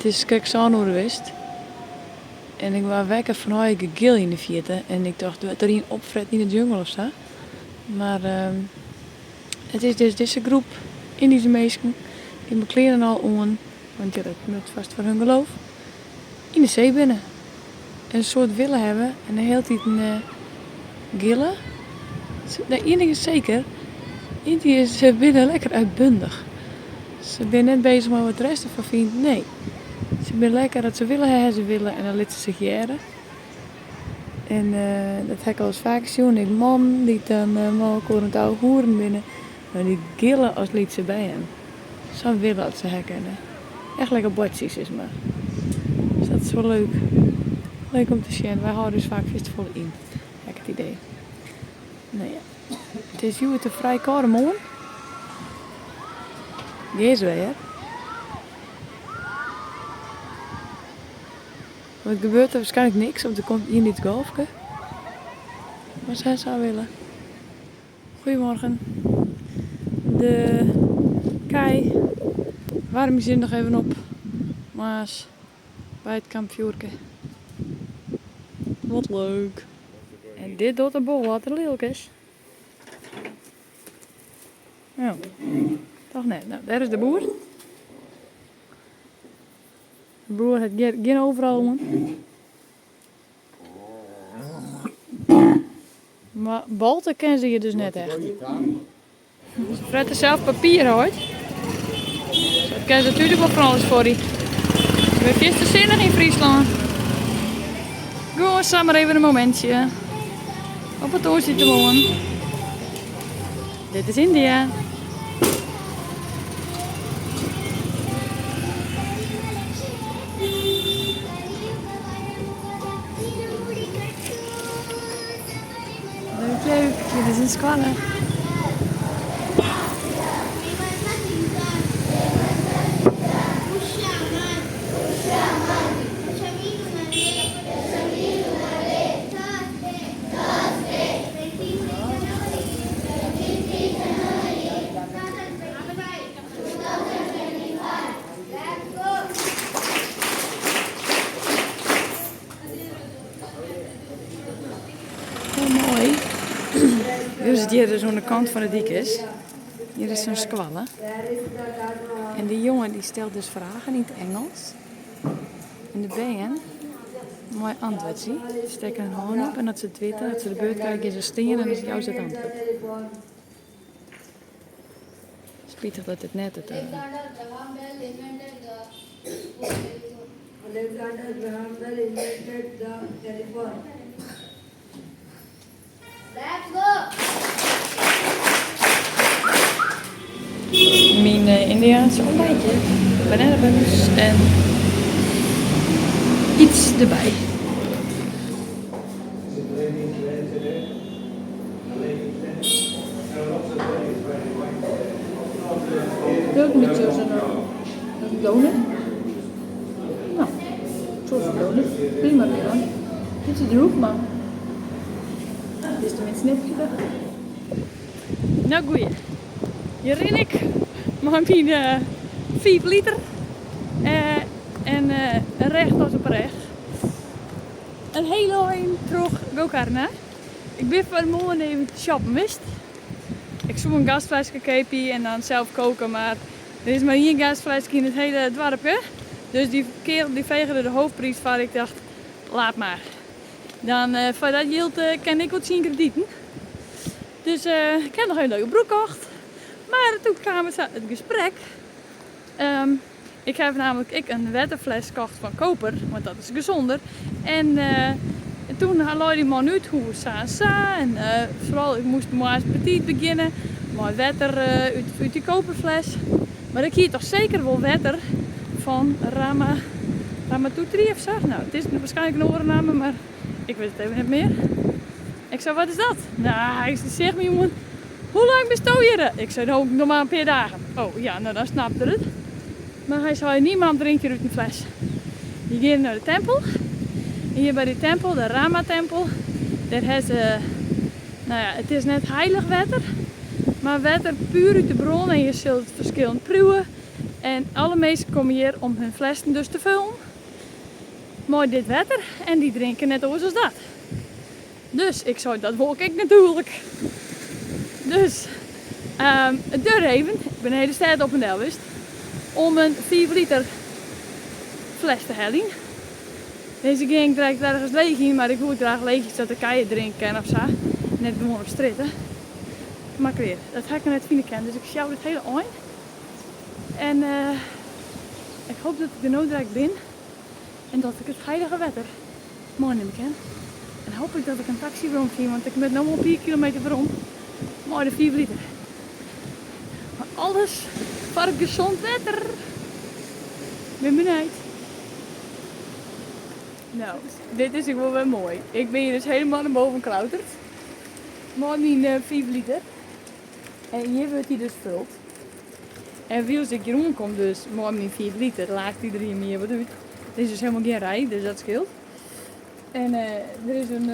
It is krekt sân oere west en ik waard wekker fan allegear gegil yn de fierte en ik tocht, wurdt der ien opfretten yn de jungle of sa? Mar it is dus dizze groep Yndyske minsken dy't mei klean en al oan, want ja dat moat fêst foar hun geloof, yn de see binne. In soad wille hawwe en de hiele tiid gille. Ien ding is seker, Yndiërs se binne lekker uitbundig. Se binne net bezich mei wat de rest derfan fynt, nee. Se binne lekker, as se wille ha, ha se wille en dan litte se sich hearre. En dat ha ik alris faker sjoen, ek mannen dy't dan mei elkoar oan it ouwehoeren binne, mar dy gille as lytse bern. Sa'n wille as se ha kinne. Echt lekker boartsje sis mar. Dus dat is wol leuk. Leuk om te sjen. Wy hâlde ús faak fierste folle yn, ha ik it idee. No ja, it is hjoed in frij kâlde moarn. Gean se wer hear. Wat gebeurt der? Waarskynlik niks, want der komt ien lyts golfke. Mar se ha sa wille. Goedemorgen. De kij waarmje sich noch even op. Moarns by it kampfjoerke. Wat leuk. En dit docht de bol wat er lilk is. Oh, toch net. No, dêr is de boer. De boer hat gjin overal oan. Mar bolte ken se hjir dus net echt. Se frette sels papier heit. Dat ken se natuerlik wol fan alles foar dy. Se binne fierste sinnich yn Fryslân. Gewoan samar even in momintsje. Op 'e tongersdeitemoarn. Dit is Yndia. Leuk, leuk. Dit is in skoalle. Hoe moai. Dus it hjir dus oan de kant fan de dyk is. Hjir is sa'n skoalle. En dy jonge dy stelt dus fragen yn it Ingelsk. En de bern mei antwurdzje. Se stekke hun hân op en as se it witte, as se de beurt krije, gean se stean en dan jouwe se it antwurd. Spitich dat dit net it. Myn Yndiaanske ontbijtje, banana buns en iets derby. Ook een beetje zo'n donut. Nou, een soort van donut. Prima prima. Dit is droech, mar it is tenminste net pitich. No goeie. Hjir rin ik mei myn 5 liter en recht as op recht. In hiele ein troch Gokarna. Ik bin foar moarn even te shoppen west. Ik soe in gasfleske keapje en dan sels koke, mar der is mar ien gasfleske yn it hiele doarpke. Dus dy kerel dy frege der de hoofdpriis foar. Ik dacht, laat maar. Dan foar dat jild kin ik wol tsien krediten. Dus ik ha noch even in leuke broek kocht. Mar toen kaam it sa it gesprek. Ik ha namelijk ek in wetterfles kocht fan koper, want dat is gezonder. En toen lei dy man út hoe sa en sa. En foaral ik moast moarns betiid begjinne mei wetter út dy koperfles. Mar ik hie toch seker wol wetter fan Rama, Ramatutri of sa? No, it is waarskynlik in oare namme, mar ik wit it even net mear. Ik sei, wat is dat? No, hy seach my oan. Hoe lang bisto hjirre? Ik sei, no, noch mar in pear dagen. Oh ja, no dan snapt er it. Mar hy sei, niemand drinkt hier út in fles. Je geane nei de tempel. En hjir by dy tempel, de Rama tempel, dêr ha se, no ja, it is net heilich wetter, mar wetter puer út de bron en je sille it ferskillend priuwe. En alle minsken komme hjir om hun flessen dus te fullen mei dit wetter en dy drinke net oars as dat. Dus ik sei dat wol ik ek natuerlik. Dus dêr even, ik bin de hiele stêd op en del west om in 5 liter fles te heljen. Dizze gean ik direkt ergens leegjen, mar ik woe it graach leegje sadat de kij it drinke kinne of sa. Net gewoan op strjitte. Mar klear, dat ha ik noch net fine kinnen, dus ik sjou dit hiele ein. En ik hoop dat ik der no direkt bin en dat ik it heilige wetter meinimme kin. En hoop ik dat ik in taksy werom fyn, want ik moat no wol in pear kilometer werom mei de 5 liter. Mar alles foar it gezond wetter. Bin benijd. No, dit is ek wol wer moai. Ik bin hjir dus helemaal nei boven klauterd. Mei myn 5 liter. En hjir wurdt hy dus fuld. En wylst ik hjir oankom dus mei myn 5 liter, laket iedereen my hjir wat út. Der is dus helemaal gjin rij, dus dat skeelt. En der is in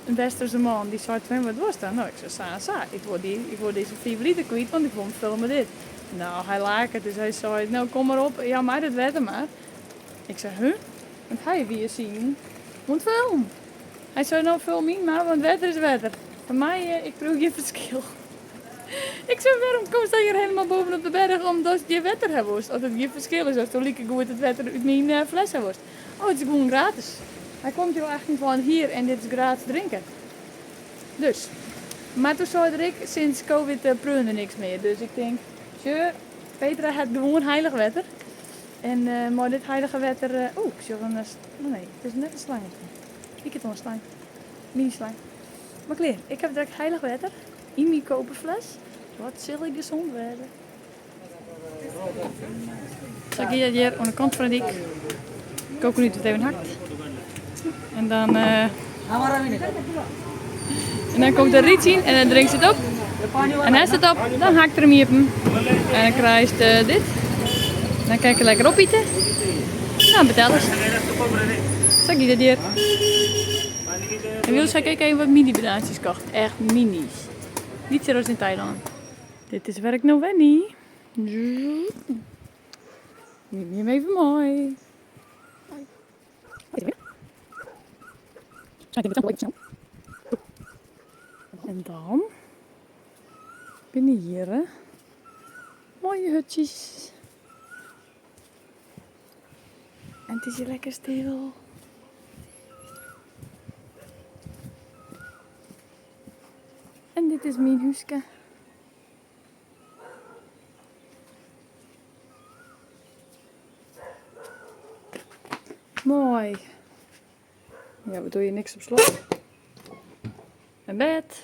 westerse man dy seit fan, wat dochst dan? No, ik sei sa en sa. Ik wol dy, ik wol dizze 5 liter kwyt, want ik wol him fulle mei dit. No, hy laket, dus hy sei, no kom mar op, jou my dat wetter mar. Ik sei, huh? Want hy wie syn oan it fullen. Hy sei, no ful myn mar, want wetter is wetter. Foar my, ik proef gjin ferskil. Ik sei, wêrom komst dan hjir helemaal bovenop de berch omdatst gjin wetter ha wolst? As it gjin ferskil is, asto likegoed it wetter út myn fles ha wolst. Oh, it is gewoan gratis. Hy komt hjir al 28 jier en dit is gratis drinken. Dus. Mar toen sei er ek, sinds covid preaun der niks mear. Dus ik tink, sjoch, Petra hat gewoan heilich wetter. En mei dit heilige wetter, oeh, ik sjoch in, oh nee, it is net in slangetje. Liket wol in slang. Mini slang. Mar klear, ik haw direkt heilich wetter yn myn koperfles. Wat sil ik gezond wêze. Sa giet it hjir oan de kant fan de dyk. Coconut wurdt even hakt. En dan, en dan komt der ryts yn en dan drinkt se it op. En hast it op, dan hakt er him iepen. En dan krijst dit. Dan kin ik it lekker opite. Dan betellest. Sa giet it hjir. En wylst ha ik ek even wat mini-banantsjes kocht. Echt minis. Lytser as yn Tailân. Dit is wêr ik no wenje. Nim jim even mei. En dan binne hjir moaie hutsjes. En it is hjir lekker stil. En dit is myn húske. Moai. Ja, we dogge hjir niks op slot. In bêd.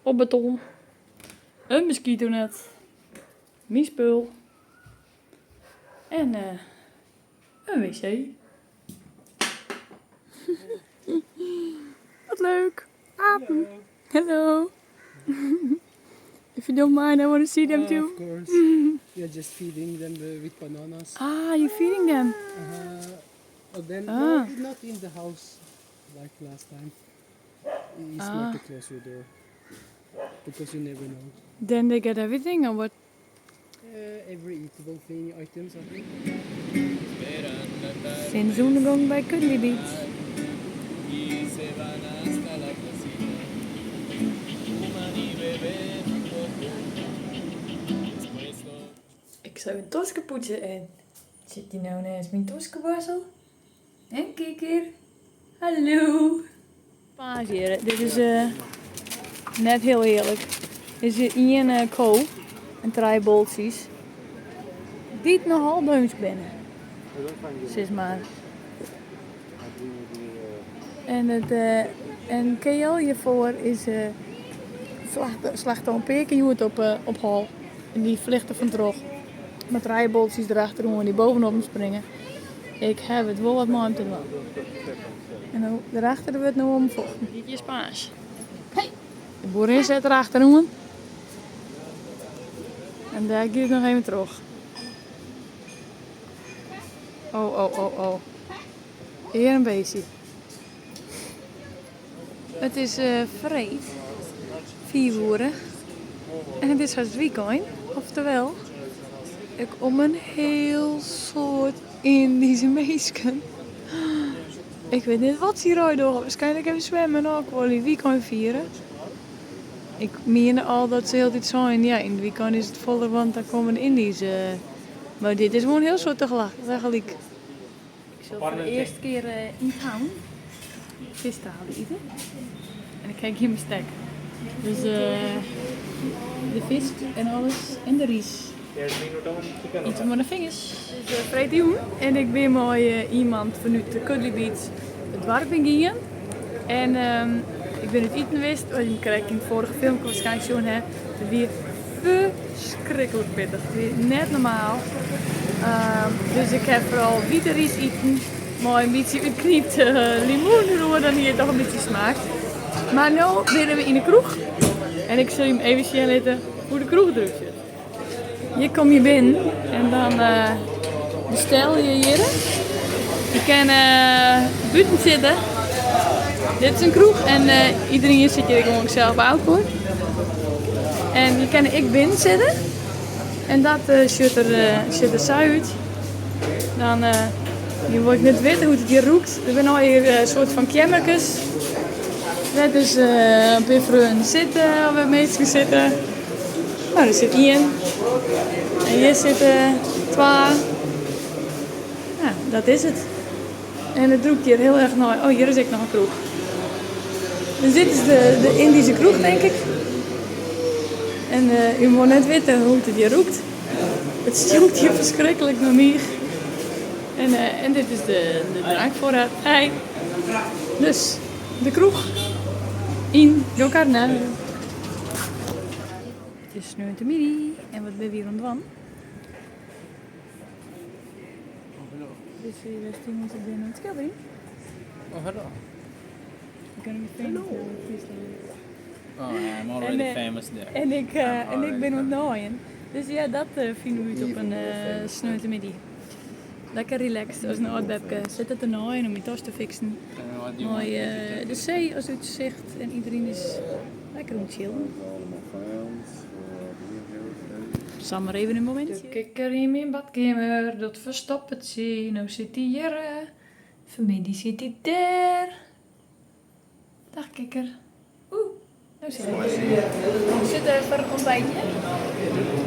Op beton. In mosquitonet. Myn spul. En in wc. Wat leuk. Apen. Hello. If you don't mind, I want to see them too. Of course. We are just feeding them with bananas. Ah, you're feeding them. But then Ah. no, not in the house like last time. It's Ah. smart to close your door because you never know. Then they get everything or what? Every eatable thing, items, I think. Sinneûndergong by Kudley Beach. Ik sil even tosken poetse en sit dy no neist myn toskeboarsel? En kikker. Hallo. Paas hjir, dit is net hiel earlik. Is hjir ien ko en trije boltsjes dy't nochal deunsk binne. Sis mar. En it en KL hjirfoar is slacht al in pear kear hjoed op hol. En dy flecht der fan troch. Mei trije boltsjes derachteroan dy't bovenop him springe. Ik haw it wol wat mei him te dwaan. En no, derachter wurdt no om fochten. Dit is Spaans. Hey! De boerin set derachteroan. En dêr giet it noch even troch. Oh, oh, oh, oh. Earm beestje. It is freed, 5 oere. En it is hast wykein, oftewel. ek om in hiel soad Yndyske minsken. Ik wit net wat sy rij dogge. Waarskynlik even swimme en ôfkuolje, wykein fiere. Ik miende al dat se hieltyd seinen, ja, yn it wykein is it foller, want dan komme de Yndyske. Mar dit is gewoan hiel soad tagelyk. Ik sil foar de earste kear yn town fisktrale ite. En ik ha gjin bestek. Dus de fisk en alles en de rys. Ite mei de fingers. It is freedtejûn en ik bin mei iemand fanút de Cudlee Beach it doarp yn gien. En ik bin út iten west, wat jim krekt yn it foarige filmke waarskynlik sjoen ha. It wie ferskriklik pittich. It wie net normaal. Dus ik ha foaral wite rys iten mei in bytsje útknypte limoen deroer, dan hie it noch in bytsje smaak. Mar no binne we yn de kroech en ik sil jim even sjen litte hoe't de kroech derút sjocht. Hjir komme je binnen en dan bestelle je hjir. Je kinne bûten sitte. Dit is in kroech en iderien sit hjir gewoan gesellich by elkoar. En je kinne ek binnen sitte en dat sjocht der sa út. Dan je wolle ek net witte hoe't it hjir rûkt. Der binne allegear soart fan keammerkes wêr't dus in pear freonen sitte of wêr't minsken sitte. No, der sit ien. En hjir sitte twa. Ja, dat is it. En it rûkt hjir hiel erch nei. Oh, hjir is ek noch in kroech. Dus dit is de Yndyske kroech, tink ik. En je wolle net witte hoe't it hjir rûkt. It stinkt hjir ferskriklik nei miich. En dit is de drankfoarried. Hi. Dus, de kroech yn Gokarna. It is sneontemiddei en wat binne we hjir oan it dwaan? Dit is Timo se binne oan it skilderjen. Oh, hallo. You're gonna be famous Hallo. now in Friesland. Oh, I'm already famous there. En ik, en ik bin oan it naaien. Dus ja, dat fine we út op in sneontemiddei. Lekker relaxed as in âld bepke. Sitte te naaien om myn tas te fiksen. Mei de see as útsicht en iderien is lekker oan it chillen. Samar even in momintsje. De kikker yn myn badkeamer docht ferstoppertsje. No sit hy hjir, fanmiddei sit hy dêr. Dag kikker. Oeh, no sit hy. We sitte foar in ontbijtje.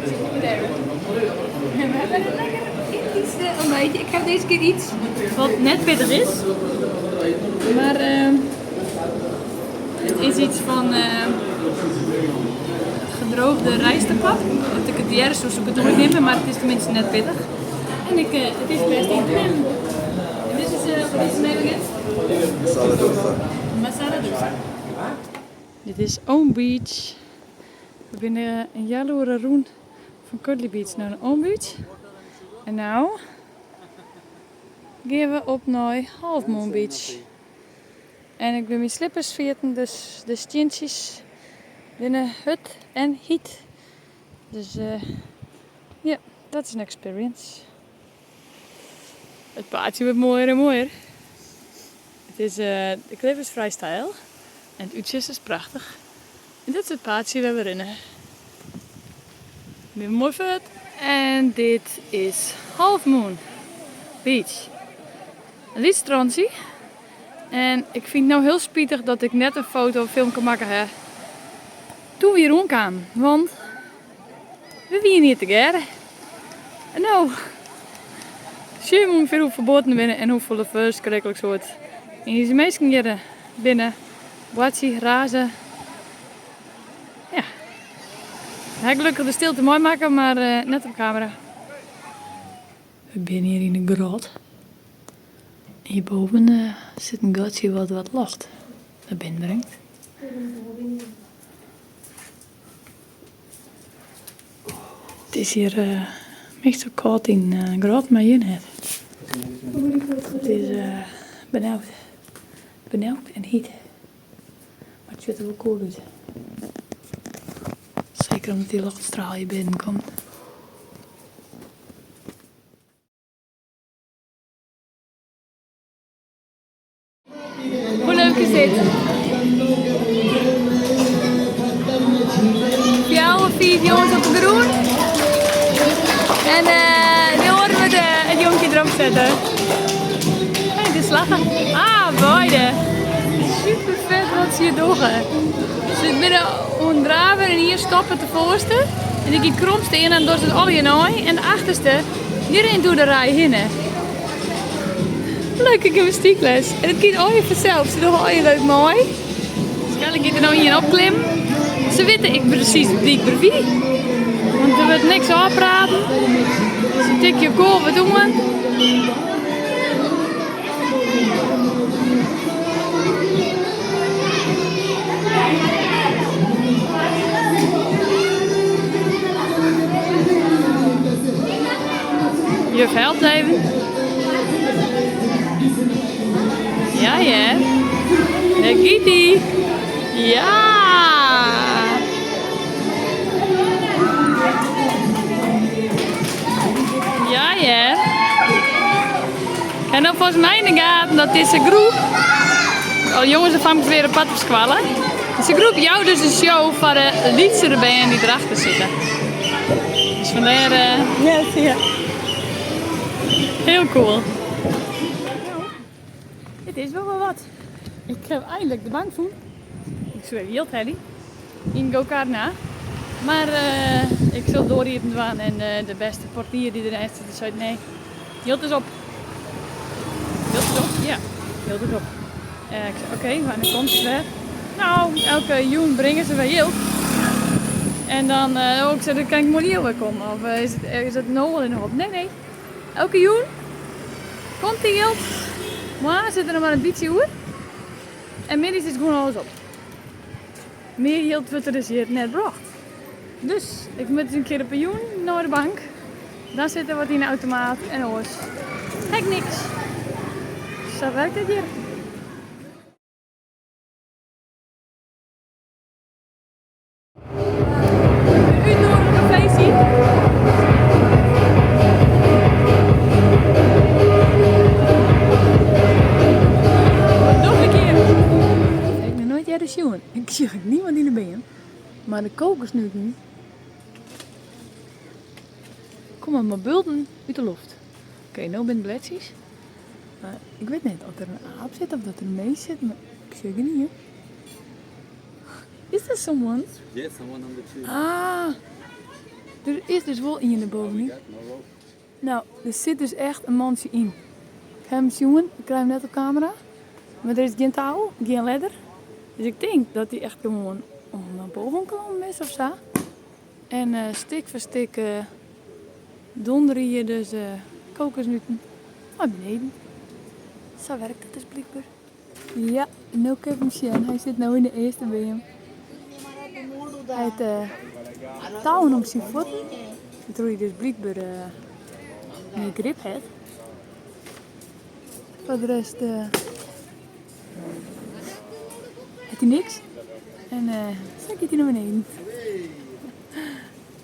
Zit niet meer daar. En we hebben een lekker Indisch ontbijtje. Ik heb deze keer iets wat net pittig is. Maar het is iets van gedroogde rijstepap. As ik it hear, soe ik it noait nimme, mar it is teminsten net pittich. En ik, it is bêst yn te nimmen. En dit is, wat is it Megan? Masala dosa. Masala dosa. Dit is Om Beach. We binne in healoere rûn fan Cudlee Beach nei de Om Beach. En no gean we op nei Half Moon Beach. En ik bin myn slippers ferjitten, dus de stientsjes binne hurd en hyt. Dus ja, dat is in experience. It paadsje wurdt moaier en moaier. It is, de klif is frij steil en it útsicht is prachtich. En dit is it paadsje wêr't we rinne. Binne we moai fuort. En dit is Half Moon Beach. In lyts strantsje. En ik fyn it no hiel spitich dat ik net in foto of filmke makke ha doe't we hjir oankamen. Want we wiene hjir tegearre. En no sjen we ûngefear hoefolle boaten der binne en hoefolle ferskriklik soad Yndyske minsken hjir binne. Boatsje, raze. Ja. Ha gelokkich de stilte meimakke, mar net op kamera. We binne hjir yn de grot. Hjirboven sit in gatsje wat wat loft nei binnen bringt. It is hjir meastal kâld yn de grot, mar hjir net. It is benaud. Benaud en hyt. Mar it sjocht der wol cool út. Seker omdat dy loftstraal hjir binnen komt. Hoe leuk is dit? Fjouwer, fiif jonges op de grûn. En sette. En it is slagge. Ah, beide. Super fet wat se hjir dogge. Se binne oan it draven en ien stoppet de foarste. En dy giet krom stean en docht it allegear nei. En de achterste, dy rint oer de rij hinne. Leuke gymnastykles. En it giet allegear fansels. Se dogge allegear leuk mei. Waarskynlik giet der no ien opklimmen. Se witte ek presys blykber wie. Want der wurdt niks ôfpraten. Se tikje elkoar wat oan. Juf helpt even. Ja hear. Dêr giet hy. Ja! Ja hear. En dan folgens my yn de gaten dat dizze groep, al jonges en famkes weer apart op skoalle, dizze groep jout dus in show foar de lytsere bern dy't derachter sitte. Dus fandêr. Ja. Hiel cool. It is wol wer wat. Ik ha einlik de bank fûn. Ik soe even jild helje yn Gokarna. Mar ik sil doar iepen dwaan en de bêste portier dy't derneist sit, dy seit nee, jild is op. Jild is op? Ja, jild is op. Ik sei oké, wannear komt it wer? No, elke jûn bringe se wer jild. En dan, oh, ik sei dan kin ik moarnier wer komme of is it no al op? Nee, nee. Elke jûn komt dy jild. Moarn sit der noch mar in bytsje oer. En middeis is gewoan alles op. Mear jild wurdt der dus hjir net brocht. Dus ik moat ris in kear op 'e jûn nei de bank. Dan sit der wat yn de automaat en oars ha ik niks. Sa wurket it hjir. Een feestje. Wat doch ik hjir? Ik noch noait earder sjoen. Ik sjoch ek niemand yn de beam. Mar de kokosnuten komme mei bulten út de loft. Oké, no binne it bledsjes. Mar ik wit net oft der in aap sit of dat der in minsk sit, mar ik sjoch gjinien. Is there someone? Yes, someone on the tree. Ah, der is dus wol ien derboven. No, der sit dus echt in mantsje yn. Ik ha him sjoen, ik krij him net op kamera. Mar der is gjin tou, gjin ledder. Dus ik tink dat hy echt gewoan nei boven klommen is of sa. En stik foar stik dondere hjir dus kokosnuten nei beneden. Sa werkt it dus blykber. Ja, no kin ik him sjen. Hy sit no yn de earste beam. Hy hat touwen om syn fuotten, wêrtroch hy dus blykber mear grip hat. Foar de rest hat hy niks. En sa giet hy nei beneden.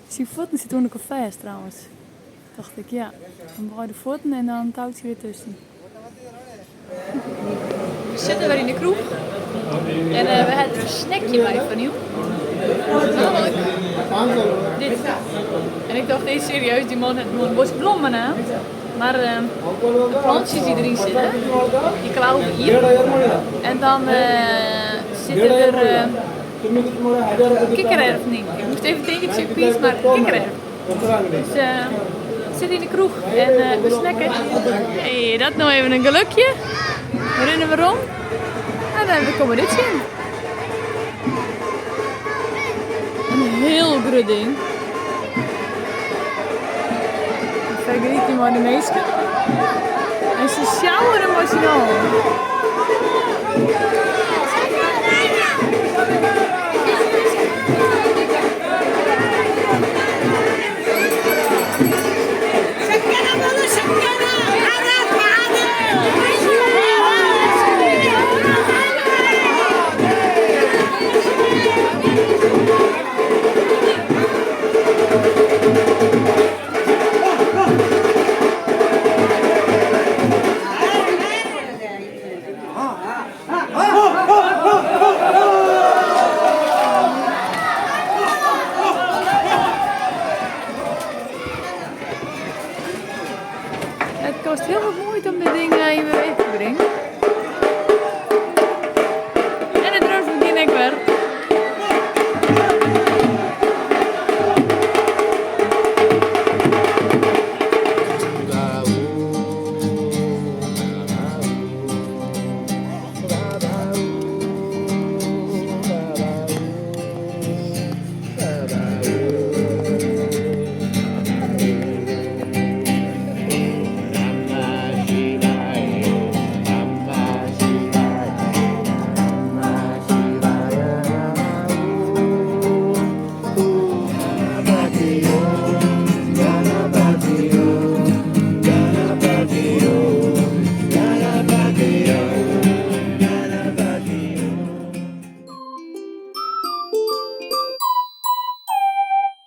Syn fuotten sitte oan elkoar fêst trouwens. Tocht ik, ja, dan beide fuotten en dan in toutsje dertusken. We sitte wer yn de kroech en we ha der in snackje by fan jûn. Dit. En ik tocht earst serieus, dy man hat gewoan in bosk blommen naam. Mar de plantsjes dy't deryn sitte, dy klauwe iepen. En dan sitte der kikkererwten yn. Ik moast even tinke chickpeas, mar kikkererwten. Dus we sitte yn de kroech en we snacken. Hey, dat no even in gelukje. We rinne werom en dan komme we dit tsjin. In hiel grut ding. Fergelykje mei de minsken. En se sjouwe der mei syn allen.